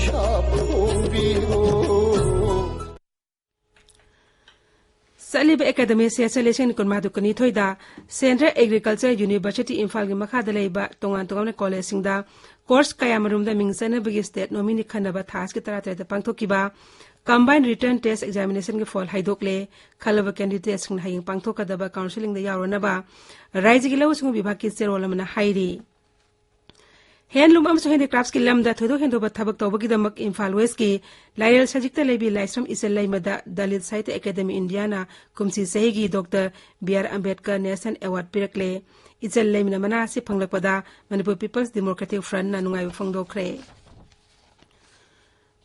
ꯁꯥꯐꯣꯡꯕꯤꯔꯣ꯫ ꯆꯠꯂꯤꯕ academic session ꯂꯤꯁꯤꯡ ꯑꯅꯤ ꯀꯨꯟꯃꯉꯥ ꯀꯨꯟꯅꯤꯊꯣꯏꯗ Central Agriculture University ꯏꯝꯐꯥꯜꯒꯤ ꯃꯈꯥꯗ ꯂꯩꯕ ꯇꯣꯉꯥꯟ ꯇꯣꯉꯥꯟꯕ collegeꯁꯤꯡꯗ course ꯀꯌꯥꯃꯔꯨꯝꯗ ꯃꯤꯡ ꯆꯟꯅꯕꯒꯤ state nominee ꯈꯟꯅꯕ ꯊꯥ ꯑꯁꯤꯒꯤ ꯇꯔꯥꯇꯔꯦꯠꯇ ꯄꯥꯡꯊꯣꯛꯈꯤꯕ combined written test examinationꯒꯤ ꯐꯣꯜ ꯍꯥꯏꯗꯣꯛꯂꯦ꯫ ꯈꯜꯂꯕ candidateꯁꯤꯡꯅ ꯍꯌꯦꯡ ꯄꯥꯡꯊꯣꯛꯀꯗꯕ counselingꯗ ꯌꯥꯎꯔꯅꯕ ꯔꯥꯏꯖꯒꯤ ꯂꯧꯎ ꯁꯤꯡꯎ ꯕꯤꯚꯥꯒꯀꯤ ꯆꯦꯔꯣꯜ ꯑꯃꯅ ꯍꯥꯏꯔꯤ꯫ Handloom ꯑꯃꯁꯨꯡ handicraftsꯀꯤ ꯂꯝꯗ ꯊꯣꯏꯗꯣꯛ ꯍꯦꯟꯗꯣꯛꯄ ꯊꯕꯛ ꯇꯧꯕꯒꯤꯗꯃꯛ ꯏꯝꯐꯥꯜ Westꯀꯤ ꯂꯥꯏꯔꯦꯜ ꯁꯖꯤꯛꯇ ꯂꯩꯕꯤ ꯂꯥꯏꯁ꯭ꯔꯝ ꯏꯆꯜ ꯂꯩꯃꯗ Dalit Sahitya Academy Indiaꯅ ꯀꯨꯝꯁꯤ ꯆꯍꯤꯒꯤ Doctor B R Ambedkar National Award ꯄꯤꯔꯛꯂꯦ꯫ ꯏꯆꯜ ꯂꯩꯃꯅ ꯃꯅꯥ ꯑꯁꯤ ꯐꯪꯂꯛꯄꯗ Manipur People's Democratic Frontꯅ ꯅꯨꯡꯉꯥꯏꯕ ꯐꯣꯡꯗꯣꯛꯈ꯭ꯔꯦ꯫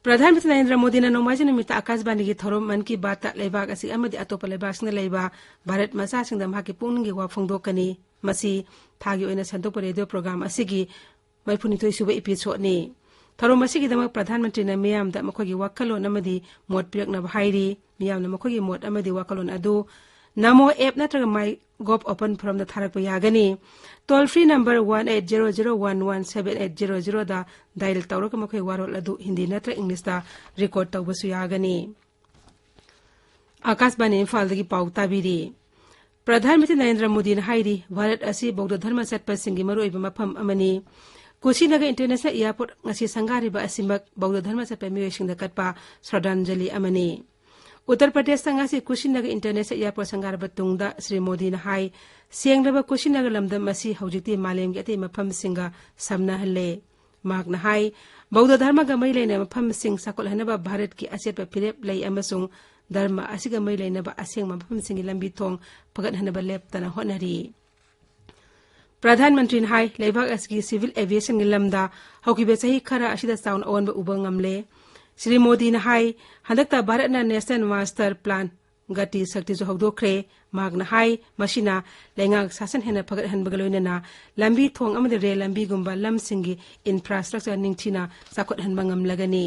ꯄ꯭ꯔꯙꯥꯟ ꯃꯟꯇ꯭ꯔꯤ ꯅꯔꯦꯟꯗ꯭ꯔ ꯃꯣꯗꯤꯅ ꯅꯣꯡꯃꯥꯏꯖꯤꯡ ꯅꯨꯃꯤꯠꯇ ꯑꯀꯥꯁꯕꯥꯅꯤꯒꯤ ꯊꯧꯔꯝ ꯃꯟ ꯀꯤ ꯕꯥꯠꯇ ꯂꯩꯕꯥꯛ ꯑꯁꯤ ꯑꯃꯗꯤ ꯑꯇꯣꯞꯄ ꯂꯩꯕꯥꯛꯁꯤꯡꯗ ꯂꯩꯕ ꯚꯥꯔꯠ ꯃꯆꯥꯁꯤꯡꯗ ꯃꯍꯥꯛꯀꯤ ꯄꯨꯛꯅꯤꯡꯒꯤ ꯋꯥ ꯐꯣꯡꯗꯣꯛꯀꯅꯤ꯫ ꯃꯁꯤ ꯊꯥꯒꯤ ꯑꯣꯏꯅ ꯁꯟꯗꯣꯛꯄ ꯔꯦꯗꯤꯑꯣ ꯄ꯭ꯔꯣꯒ꯭ꯔꯥꯝ ꯑꯁꯤꯒꯤ ꯃꯔꯤꯐꯨꯅꯤꯊꯣꯏ ꯁꯨꯕ episodeꯅꯤ꯫ ꯊꯧꯔꯝ ꯑꯁꯤꯒꯤꯗꯃꯛ ꯄ꯭ꯔꯙꯥꯟ ꯃꯟꯇ꯭ꯔꯤꯅ ꯃꯤꯌꯥꯝꯗ ꯃꯈꯣꯏꯒꯤ ꯋꯥꯈꯜꯂꯣꯟ ꯑꯃꯗꯤ ꯃꯣꯠ ꯄꯤꯔꯛꯅꯕ ꯍꯥꯏꯔꯤ꯫ ꯃꯤꯌꯥꯝꯅ ꯃꯈꯣꯏꯒꯤ ꯃꯣꯠ ꯑꯃꯗꯤ ꯋꯥꯈꯜꯂꯣꯟ ꯑꯗꯨ Namo app ꯅꯠꯇ꯭ꯔꯒ MyGov open forumꯗ ꯊꯥꯔꯛꯄ ꯌꯥꯒꯅꯤ꯫ Toll free number one eight zero zero one one seven eight zero zeroꯗ dial ꯇꯧꯔꯒ ꯃꯈꯣꯏ ꯋꯥꯔꯣꯜ ꯑꯗꯨ ꯍꯤꯟꯗꯤ ꯅꯠꯇ꯭ꯔꯒ ꯏꯪꯂꯤꯁꯇ record ꯇꯧꯕꯁꯨ ꯌꯥꯒꯅꯤ꯫ ꯑꯥꯀꯥꯁꯕꯥꯅꯤ ꯏꯝꯐꯥꯜꯗꯒꯤ ꯄꯥꯎ ꯇꯥꯕꯤꯔꯤ꯫ ꯄ꯭ꯔꯙꯥꯟ ꯃꯟꯇ꯭ꯔꯤ ꯅꯔꯦꯟꯗ꯭ꯔ ꯃꯣꯗꯤꯅ ꯍꯥꯏꯔꯤ, ꯚꯥꯔꯠ ꯑꯁꯤ ꯕꯧꯗ ꯙꯔꯃ ꯆꯠꯄꯁꯤꯡꯒꯤ ꯃꯔꯨꯑꯣꯏꯕ ꯃꯐꯝ ꯑꯃꯅꯤ꯫ ꯀꯨꯁꯤꯅꯒꯔ International Airport ꯉꯁꯤ ꯁꯪꯒꯥꯔꯤꯕ ꯑꯁꯤꯃꯛ ꯕꯧꯗ ꯙꯔꯃ ꯆꯠꯄ ꯃꯤꯑꯣꯏꯁꯤꯡꯗ ꯀꯠꯄ ꯁ꯭ꯔꯗꯥꯟꯖꯂꯤ ꯑꯃꯅꯤ꯫ ꯎꯠꯇꯔ ꯄ꯭ꯔꯗꯦꯁꯇ ꯉꯁꯤ ꯀꯨꯁꯤꯅꯒꯔ International Airport ꯁꯪꯒꯥꯔꯕ ꯇꯨꯡꯗ ꯁ꯭ꯔꯤ ꯃꯣꯗꯤꯅ ꯍꯥꯏ, ꯁꯦꯡꯂꯕ ꯀꯨꯁꯤꯅꯒꯔ ꯂꯝꯗꯝ ꯑꯁꯤ ꯍꯧꯖꯤꯛꯇꯤ ꯃꯥꯂꯦꯝꯒꯤ ꯑꯇꯩ ꯃꯐꯝꯁꯤꯡꯒ ꯁꯝꯅꯍꯜꯂꯦ꯫ ꯃꯍꯥꯛꯅ ꯍꯥꯏ, ꯕꯧꯗ ꯙꯔꯃꯒ ꯃꯔꯤ ꯂꯩꯅꯕ ꯃꯐꯝꯁꯤꯡ ꯆꯥꯎꯈꯠꯍꯟꯅꯕ ꯚꯥꯔꯠꯀꯤ ꯑꯆꯦꯠꯄ ꯐꯤꯔꯦꯞ ꯂꯩ ꯑꯃꯁꯨꯡ ꯙꯔꯃ ꯑꯁꯤꯒ ꯃꯔꯤ ꯂꯩꯅꯕ ꯑꯁꯦꯡꯕ ꯃꯐꯝꯁꯤꯡꯒꯤ ꯂꯝꯕꯤ ꯊꯣꯡ ꯐꯒꯠꯍꯟꯅꯕ ꯂꯦꯞꯇꯅ ꯍꯣꯠꯅꯔꯤ꯫ ꯄ꯭ꯔꯙꯥꯟ ꯃꯟꯇ꯭ꯔꯤꯅ ꯍꯥꯏ, ꯂꯩꯕꯥꯛ ꯑꯁꯤꯒꯤ civil aviationꯒꯤ ꯂꯝꯗ ꯍꯧꯈꯤꯕ ꯆꯍꯤ ꯈꯔ ꯑꯁꯤꯗ ꯆꯥꯎꯅ ꯑꯑꯣꯟꯕ ꯎꯕ ꯉꯝꯂꯦ꯫ ꯁ꯭ꯔꯤ ꯃꯣꯗꯤꯅ ꯍꯥꯏ, ꯍꯟꯗꯛꯇ ꯚꯥꯔꯠꯅ National Master Plan ꯒꯇꯤ ꯁꯛꯇꯤꯁꯨ ꯍꯧꯗꯣꯛꯈ꯭ꯔꯦ꯫ ꯃꯍꯥꯛꯅ ꯍꯥꯏ, ꯃꯁꯤꯅ ꯂꯩꯉꯥꯛ ꯁꯥꯁꯟ ꯍꯦꯟꯅ ꯐꯒꯠꯍꯟꯕꯒ ꯂꯣꯏꯅꯅ ꯂꯝꯕꯤ ꯊꯣꯡ ꯑꯃꯗꯤ ꯔꯦꯜ ꯂꯝꯕꯤꯒꯨꯝꯕ ꯂꯝꯁꯤꯡꯒꯤ infrastructure ꯅꯤꯡꯊꯤꯅ ꯆꯥꯎꯈꯠꯍꯟꯕ ꯉꯝꯂꯒꯅꯤ꯫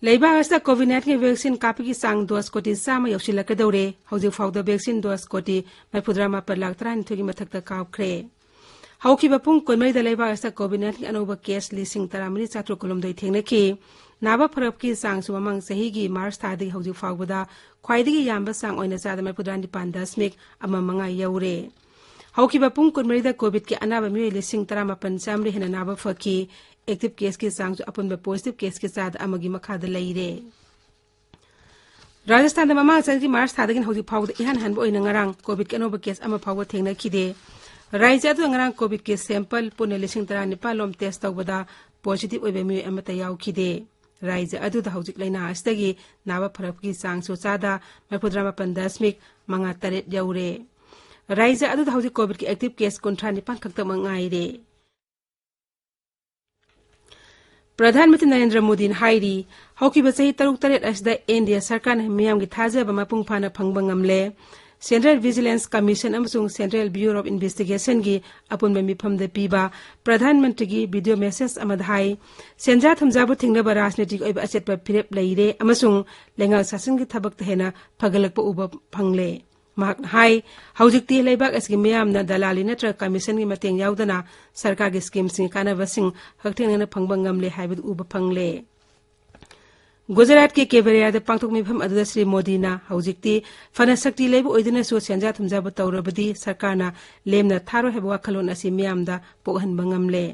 ꯂꯩꯕꯥꯛ ꯑꯁꯤꯗ COVID nineteenꯒꯤ vaccine ꯀꯥꯞꯄꯒꯤ ꯆꯥꯡ dose ꯀꯣꯇꯤ ꯆꯥꯝꯃ ꯌꯧꯁꯤꯜꯂꯛꯀꯗꯧꯔꯦ꯫ ꯍꯧꯖꯤꯛ ꯐꯥꯎꯗ vaccine dose ꯀꯣꯇꯤ ꯃꯔꯤꯐꯨꯇꯔꯥ ꯃꯥꯄꯜ ꯂꯥꯈ ꯇꯔꯥꯅꯤꯊꯣꯏꯒꯤ ꯃꯊꯛꯇ ꯀꯥꯞꯈ꯭ꯔꯦ꯫ ꯍꯧꯈꯤꯕ ꯄꯨꯡ ꯀꯨꯟꯃꯔꯤꯗ ꯂꯩꯕꯥꯛ ꯑꯁꯤꯗ COVID nineteenꯒꯤ ꯑꯅꯧꯕ case ꯂꯤꯁꯤꯡ ꯇꯔꯥꯃꯔꯤ ꯆꯥꯇ꯭ꯔꯨꯛ ꯀꯨꯟꯍꯨꯝꯗꯣꯏ ꯊꯦꯡꯅꯈꯤ꯫ ꯅꯥꯕ ꯐꯔꯛꯀꯤ ꯆꯥꯡꯁꯨ ꯃꯃꯥꯡ ꯆꯍꯤꯒꯤ ꯃꯥꯔꯆ ꯊꯥꯗꯒꯤ ꯍꯧꯖꯤꯛ ꯐꯥꯎꯕꯗ ꯈ꯭ꯋꯥꯏꯗꯒꯤ ꯌꯥꯝꯕ ꯆꯥꯡ ꯑꯣꯏꯅ ꯆꯥꯗ ꯃꯔꯤꯐꯨꯇꯔꯥ ꯅꯤꯄꯥꯟ ꯗꯁꯃꯤꯛ ꯑꯃ ꯃꯉꯥ ꯌꯧꯔꯦ꯫ ꯍꯧꯈꯤꯕ ꯄꯨꯡ ꯀꯨꯟꯃꯔꯤꯗ ꯀꯣꯚꯤꯗꯀꯤ ꯑꯅꯥꯕ ꯃꯤꯑꯣꯏ ꯂꯤꯁꯤꯡ ꯇꯔꯥꯃꯥꯄꯟ ꯆꯥꯃꯔꯤ ꯍꯦꯟꯅ ꯅꯥꯕ ꯐꯈꯤ꯫ ꯑꯦꯛꯇꯤꯚ ꯀꯦꯁꯀꯤ ꯆꯥꯡꯁꯨ ꯑꯄꯨꯟꯕ ꯄꯣꯖꯤꯇꯤꯚ ꯀꯦꯁꯀꯤ ꯆꯥꯗ ꯑꯃꯒꯤ ꯃꯈꯥꯗ ꯂꯩꯔꯦ꯫ ꯔꯥꯖꯁꯊꯥꯟꯗ ꯃꯃꯥꯡ ꯆꯍꯤꯒꯤ ꯃꯥꯔꯆ ꯊꯥꯗꯒꯤꯅ ꯍꯧꯖꯤꯛ ꯐꯥꯎꯕꯗ ꯏꯍꯥꯟ ꯍꯥꯟꯕ ꯑꯣꯏꯅ ꯉꯔꯥꯡ ꯀꯣꯚꯤꯗꯀꯤ ꯑꯅꯧꯕ ꯀꯦꯁ ꯑꯃ ꯐꯥꯎꯕ ꯊꯦꯡꯅꯈꯤꯗꯦ꯫ ꯔꯥꯖ꯭ꯌ ꯑꯗꯨꯗ ꯉꯔꯥꯡ ꯀꯣꯚꯤꯗꯀꯤ ꯁꯦꯝꯄꯜ ꯄꯨꯟꯅ ꯂꯤꯁꯤꯡ ꯇꯔꯥꯅꯤꯄꯥꯟ ꯂꯣꯝ ꯇꯦꯁ ꯇꯧꯕꯗ ꯄꯣꯖꯤꯇꯤꯚ ꯑꯣꯏꯕ ꯃꯤꯑꯣꯏ ꯑꯃꯠꯇ ꯌꯥꯎꯈꯤꯗꯦ꯫ ꯔꯥꯖ꯭ꯌ ꯑꯗꯨꯗ ꯍꯧꯖꯤꯛ ꯂꯥꯏꯅꯥ ꯑꯁꯤꯗꯒꯤ ꯅꯥꯕ ꯐꯔꯛꯄꯒꯤ ꯆꯥꯡꯁꯨ ꯆꯥꯗ ꯃꯔꯤꯐꯨꯇꯔꯥꯃꯥꯄꯟ ꯗꯁꯃꯤꯛ ꯃꯉꯥ ꯇꯔꯦꯠ ꯌꯧꯔꯦ꯫ ꯔꯥꯖ꯭ꯌ ꯑꯗꯨꯗ ꯍꯧꯖꯤꯛ ꯀꯣꯚꯤꯗꯀꯤ ꯑꯦꯛꯇꯤꯚ ꯀꯦꯁ ꯀꯨꯟꯊ꯭ꯔꯥ ꯅꯤꯄꯥꯟ ꯈꯛꯇꯃꯛ ꯉꯥꯏꯔꯦ꯫ ꯄ꯭ꯔꯙꯥꯟ ꯃꯟꯇ꯭ꯔꯤ ꯅꯔꯦꯟꯗ꯭ꯔ ꯃꯣꯗꯤꯅ ꯍꯥꯏꯔꯤ, ꯍꯧꯈꯤꯕ ꯆꯍꯤ ꯇꯔꯨꯛ ꯇꯔꯦꯠ ꯑꯁꯤꯗ ꯑꯦꯟ ꯗꯤ ꯑꯦ ꯁꯔꯀꯥꯔꯅ ꯃꯤꯌꯥꯝꯒꯤ ꯊꯥꯖꯕ ꯃꯄꯨꯡ ꯐꯥꯅ ꯐꯪꯕ ꯉꯝꯂꯦ꯫ Central Vigilance Commission ꯑꯃꯁꯨꯡ Central Bureau of Investigation ꯒꯤ ꯑꯄꯨꯟꯕ ꯃꯤꯐꯝꯗ ꯄꯤꯕ ꯄ꯭ꯔꯙꯥꯟ ꯃꯟꯇ꯭ꯔꯤꯒꯤ ꯚꯤꯗꯤꯑꯣ ꯃꯦꯁꯦꯖ ꯑꯃꯗ ꯍꯥꯏ, ꯁꯦꯟꯖꯥ ꯊꯨꯝꯖꯥꯕꯨ ꯊꯤꯡꯅꯕ ꯔꯥꯖꯅꯤꯇꯤꯒꯤ ꯑꯣꯏꯕ ꯑꯆꯦꯠꯄ ꯐꯤꯔꯦꯞ ꯂꯩꯔꯦ ꯑꯃꯁꯨꯡ ꯂꯩꯉꯥꯛ ꯁꯥꯁꯟꯒꯤ ꯊꯕꯛꯇ ꯍꯦꯟꯅ ꯐꯒꯠꯂꯛꯄ ꯎꯕ ꯐꯪꯂꯦ꯫ ꯃꯍꯥꯛꯅ ꯍꯥꯏ, ꯍꯧꯖꯤꯛꯇꯤ ꯂꯩꯕꯥꯛ ꯑꯁꯤꯒꯤ ꯃꯤꯌꯥꯝꯅ ꯗꯂꯥꯂꯤ ꯅꯠꯇ꯭ꯔꯒ ꯀꯃꯤꯁꯟꯒꯤ ꯃꯇꯦꯡ ꯌꯥꯎꯗꯅ ꯁꯔꯀꯥꯔꯒꯤ ꯁ꯭ꯀꯤꯝꯁꯤꯡꯒꯤ ꯀꯥꯟꯅꯕꯁꯤꯡ ꯍꯛꯊꯦꯡꯅꯅ ꯐꯪꯕ ꯉꯝꯂꯦ ꯍꯥꯏꯕꯗꯨ ꯎꯕ ꯐꯪꯂꯦ꯫ ꯒꯨꯖꯔꯥꯠꯀꯤ ꯀꯦꯚꯦꯔꯤꯌꯥꯗ ꯄꯥꯡꯊꯣꯛꯄ ꯃꯤꯐꯝ ꯑꯗꯨꯗ ꯁ꯭ꯔꯤ ꯃꯣꯗꯤꯅ ꯍꯧꯖꯤꯛꯇꯤ ꯐꯅ ꯁꯛꯇꯤ ꯂꯩꯕ ꯑꯣꯏꯗꯨꯅꯁꯨ ꯁꯦꯟꯖꯥ ꯊꯨꯝꯖꯥꯕ ꯇꯧꯔꯕꯗꯤ ꯁꯔꯀꯥꯔꯅ ꯂꯦꯝꯅ ꯊꯥꯔꯣꯏ ꯍꯥꯏꯕ ꯋꯥꯈꯜꯂꯣꯟ ꯑꯁꯤ ꯃꯤꯌꯥꯝꯗ ꯄꯣꯛꯍꯟꯕ ꯉꯝꯂꯦ꯫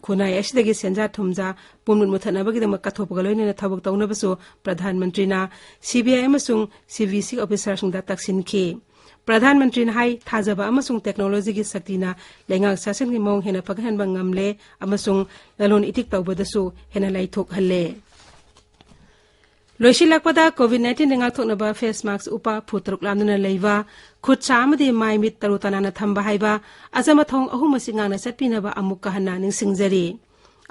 ꯈꯨꯟꯅꯥꯏ ꯑꯁꯤꯗꯒꯤ ꯁꯦꯟꯖꯥ ꯊꯨꯝꯖꯥ ꯄꯨꯝꯂꯨꯠ ꯃꯨꯠꯊꯠꯅꯕꯒꯤꯗꯃꯛ ꯀꯠꯊꯣꯛꯄꯒ ꯂꯣꯏꯅꯅ ꯊꯕꯛ ꯇꯧꯅꯕꯁꯨ ꯄ꯭ꯔꯙꯥꯟ ꯃꯟꯇ꯭ꯔꯤꯅ ꯁꯤ ꯕꯤ ꯑꯥꯏ ꯑꯃꯁꯨꯡ ꯁꯤ ꯚꯤ ꯁꯤ ꯑꯣꯐꯤꯁꯥꯔꯁꯤꯡꯗ ꯇꯛꯁꯤꯟꯈꯤ꯫ ꯄ꯭ꯔꯙꯥꯟ ꯃꯟꯇ꯭ꯔꯤꯅ ꯍꯥꯏ, ꯊꯥꯖꯕ ꯑꯃꯁꯨꯡ ꯇꯦꯛꯅꯣꯂꯣꯖꯤꯒꯤ ꯁꯛꯇꯤꯅ ꯂꯩꯉꯥꯛ ꯁꯥꯁꯟꯒꯤ ꯃꯑꯣꯡ ꯍꯦꯟꯅ ꯐꯒꯠꯍꯟꯕ ꯉꯝꯂꯦ ꯑꯃꯁꯨꯡ ꯂꯂꯣꯟ ꯏꯇꯤꯛ ꯇꯧꯕꯗꯁꯨ ꯍꯦꯟꯅ ꯂꯥꯏꯊꯣꯛꯍꯜꯂꯦ꯫ ꯂꯣꯏꯁꯤꯜꯂꯛꯄꯗ, ꯀꯣꯚꯤꯗ ꯅꯥꯏꯟꯇꯤꯟꯗ ꯉꯥꯛꯊꯣꯛꯅꯕ ꯐꯦꯁ ꯃꯥꯛꯁ ꯎꯞꯄ, ꯐꯨꯠ ꯇꯔꯨꯛ ꯂꯥꯝꯗꯨꯅ ꯂꯩꯕ, ꯈꯨꯠ ꯁꯥ ꯑꯃꯗꯤ ꯃꯥꯏ ꯃꯤꯠ ꯇꯔꯨ ꯇꯅꯥꯟꯅ ꯊꯝꯕ ꯍꯥꯏꯕ ꯑꯆꯝꯕ ꯊꯧꯑꯣꯡ ꯑꯍꯨꯝ ꯑꯁꯤ ꯉꯥꯛꯅ ꯆꯠꯄꯤꯅꯕ ꯑꯃꯨꯛꯀ ꯍꯟꯅ ꯅꯤꯡꯁꯤꯡꯖꯔꯤ꯫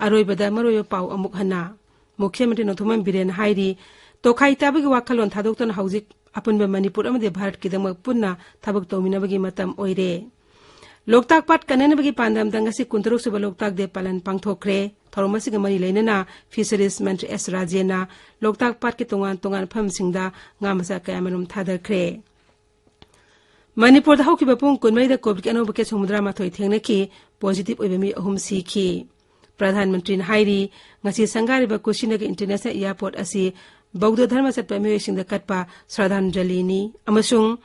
ꯑꯔꯣꯏꯕꯗ ꯃꯔꯨꯑꯣꯏꯕ ꯄꯥꯎ ꯑꯃꯨꯛ ꯍꯟꯅ꯫ ꯃꯨꯈ꯭ꯌ ꯃꯟꯇ꯭ꯔꯤ ꯅꯣꯡꯊꯣꯝꯕꯝ ꯕꯤꯔꯦꯟꯅ ꯍꯥꯏꯔꯤ, ꯇꯣꯈꯥꯏ ꯇꯥꯕꯒꯤ ꯋꯥꯈꯜꯂꯣꯟ ꯊꯥꯗꯣꯛꯇꯨꯅ ꯍꯧꯖꯤꯛ ꯑꯄꯨꯟꯕ ꯃꯅꯤꯄꯨꯔ ꯑꯃꯗꯤ ꯚꯥꯔꯠꯀꯤꯗꯃꯛ ꯄꯨꯟꯅ ꯊꯕꯛ ꯇꯧꯃꯤꯟꯅꯕꯒꯤ ꯃꯇꯝ ꯑꯣꯏꯔꯦ꯫ ꯂꯣꯛꯇꯥꯛ ꯄꯥꯠ ꯀꯟꯅꯅꯕꯒꯤ ꯄꯥꯟꯗꯝꯗ ꯉꯁꯤ ꯀꯨꯟꯇꯔꯨꯛ ꯁꯨꯕ ꯂꯣꯛꯇꯥꯛ ꯗꯦ ꯄꯥꯂꯟ ꯄꯥꯡꯊꯣꯛꯈ꯭ꯔꯦ꯫ ꯊꯧꯔꯝ ꯑꯁꯤꯒ ꯃꯔꯤ ꯂꯩꯅꯅ ꯐꯤꯁꯔꯤꯁ ꯃꯟꯇ꯭ꯔꯤ ꯑꯦꯁ ꯔꯥꯖꯦꯟꯅ ꯂꯣꯛꯇꯥꯛ ꯄꯥꯠꯀꯤ ꯇꯣꯉꯥꯟ ꯇꯣꯉꯥꯟꯕ ꯃꯐꯝꯁꯤꯡꯗ ꯉꯥ ꯃꯆꯥ ꯀꯌꯥꯃꯔꯨꯝ ꯊꯥꯗꯈ꯭ꯔꯦ꯫ ꯃꯅꯤꯄꯨꯔꯗ ꯍꯧꯈꯤꯕ ꯄꯨꯡ ꯀꯨꯟꯃꯔꯤꯗ ꯀꯣꯚꯤꯗꯀꯤ ꯑꯅꯧꯕ ꯀꯦꯁ ꯍꯨꯝꯐꯨꯇꯔꯥ ꯃꯥꯊꯣꯏ ꯊꯦꯡꯅꯈꯤ, ꯄꯣꯖꯤꯇꯤꯚ ꯑꯣꯏꯕ ꯃꯤ ꯑꯍꯨꯝ ꯁꯤꯈꯤ꯫ ꯄ꯭ꯔꯙꯥꯟ ꯃꯟꯇ꯭ꯔꯤꯅ ꯍꯥꯏꯔꯤ, ꯉꯁꯤ ꯁꯪꯒꯥꯔꯤꯕ ꯀꯨꯁꯤꯅꯒꯔ ꯏꯟꯇꯔꯅꯦꯁꯅꯦꯜ ꯑꯦꯌꯥꯔꯄꯣꯔꯠ ꯑꯁꯤ ꯕꯧꯗ ꯙꯔꯃ ꯆꯠꯄ ꯃꯤꯑꯣꯏꯁꯤꯡꯗ ꯀꯠꯄ ꯁ꯭ꯔꯗꯥꯟꯖꯂꯤꯅꯤ ꯑꯃꯁꯨꯡ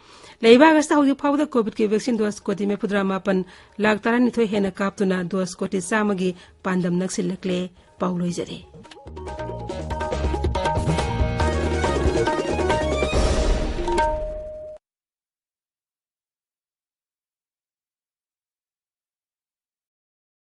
ꯂꯩꯕꯥꯛ ꯑꯁꯤꯗ ꯍꯧꯖꯤꯛ ꯐꯥꯎꯕꯗ ꯀꯣꯚꯤꯗꯀꯤ ꯚꯦꯛꯁꯤꯟ ꯗꯣꯁ ꯀꯣꯇꯤ ꯃꯔꯤꯐꯨꯇꯔꯥ ꯃꯥꯄꯟ ꯂꯥꯈ ꯇꯔꯥꯅꯤꯊꯣꯏ ꯍꯦꯟꯅ ꯀꯥꯞꯇꯨꯅ ꯗꯣꯁ ꯀꯣꯇꯤ ꯆꯥꯝꯃꯒꯤ ꯄꯥꯟꯗꯝ ꯅꯛꯁꯤꯜꯂꯛꯂꯦ꯫ ꯄꯥꯎ ꯂꯣꯏꯖꯔꯦ꯫